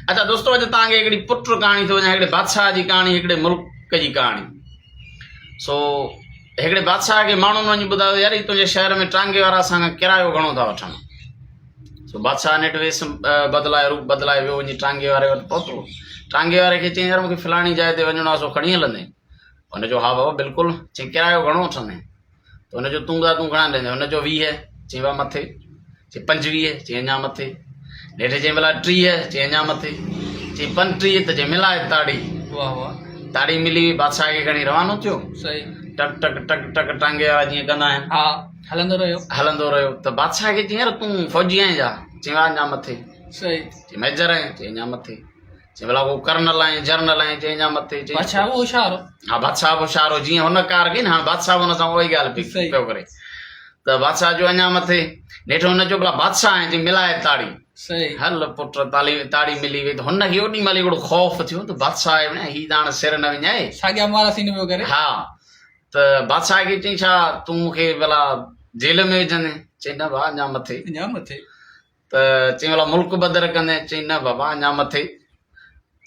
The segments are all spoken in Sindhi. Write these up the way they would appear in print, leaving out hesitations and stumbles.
اچا دوستو اڄ توهان کي هڪڙي پٽ ڪهاڻي ٿو وڃان هڪڙي بادشاهه جي ڪهاڻي هڪڙي ملڪ جي ڪهاڻي سو هڪڙي بادشاهه کي ماڻهن وڃي ٻڌايو يار هي تنهنجي شهر ۾ ٽانگي وارا اسان کان ڪرايو گهڻو ٿا وٺن سو بادشاهه نيٺ ويس بدلائي روپ بدلائي ويو وڃي ٽانگي واري وٽ پهتو ٽانگي واري کي چيائين يار مونکي فلاڻي جاء تي وڃڻو آهي سو کڻي هلندين هن چيو ها بابا بلڪل چيائين ڪرايو گهڻو وٺندين ته هن چيو تون ٻڌاء تون گهڻا ڏيندين هن چيو 20 چيائين وا مٿي چيائين 25 چيائين اڃا مٿي نيٺ چيائين ڀلا 30 چيائين اڃا مٿي چيائين 35 ته چيائين ملاء تاڙي واه واه تاڙي ملي وئي بادشاهه کي کڻي روانو ٿيو صحيح ٽڪ ٽڪ ٽڪ ٽڪ ٽانگي وارا جيئن ڪندا آهن ها هلندو رهيو هلندو رهيو ته بادشاهه کي چيائين يار تون فوجي آهين ڇا چيائين وا اڃا مٿي صحيح چيائين ميجر آهين چيائين اڃا مٿي چيائين ڀلا ڪو ڪرنل آهين جرنل آهين چيائين اڃا مٿي چيائين بادشاهه به هوشيار هو ها بادشاهه به هوشيار هو جيئن هن ڪار ڪئي نه هاڻ بادشاهه به هن سان اها ئي ڳالهه صحيح. پيو ڪري ته بادشاهه چيو اڃا مٿي نيٺ هن چيو ڀلا بادشاهه آهين چيائين ملائي تاڙي صحيح هل پٽ تالي تاڙي ملي وئي ته هن کي اوڏي مهل هڪڙو خوف ٿيو ته بادشاهه آهي هي ته هاڻ سر نه وڃائي ساڳيا مارا سين پيو ڪري ها ته بادشاهه کي چيائين ڇا تون مون کي ڀلا جيل ۾ وجهندين چيائين نه ڀاء اڃا مٿي اڃا مٿي ته چيائين ڀلا ملڪ بدر ڪندين چيائين نه بابا اڃا مٿي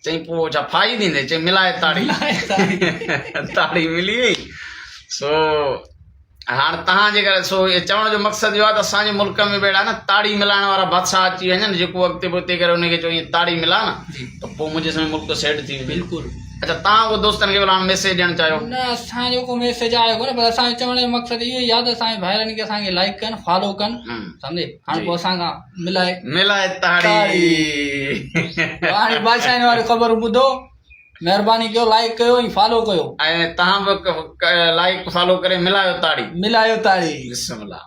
چيائين پوء ڇا ڦاهي ڏيندين چيائين ملائي تاڙي تاڙي ملي وئي سو هاڻ تهان جي ڪري سو چوڻ جو مقصد اهو آهي ته اسان جي ملڪ ۾ به اهڙا نه تاڙي ملائڻ وارا بادشاهه اچي وڃن جيڪو اڳتي پوئتي ڪري ان کي چئو ائين تاڙي ملا نه ته پوء منهنجي سمجھ ملڪ سيٽ ٿي ويندو. بلڪل. اڇا توهان اهو دوستن کي ڀلا هاڻ ميسيج ڏيڻ چاهيو. نه اسان جو ڪو ميسيج آيو ڪونه پر اسان جو چوڻ جو مقصد اهو ئي آهي ته اسان جي ڀائرن کي اسان کي لائيڪ ڪن فالو ڪن سمجهي هاڻ پوء اسان کان ملائي ملائي تاڙي هاڻي بادشاهين واري خبر ٻڌو مهرباني ڪيو لائيڪ ڪيو ۽ فالو ڪيو. ۽ توهان به لائيڪ فالو ڪري ملايو تاڙي ملايو تاڙي. بسم الله.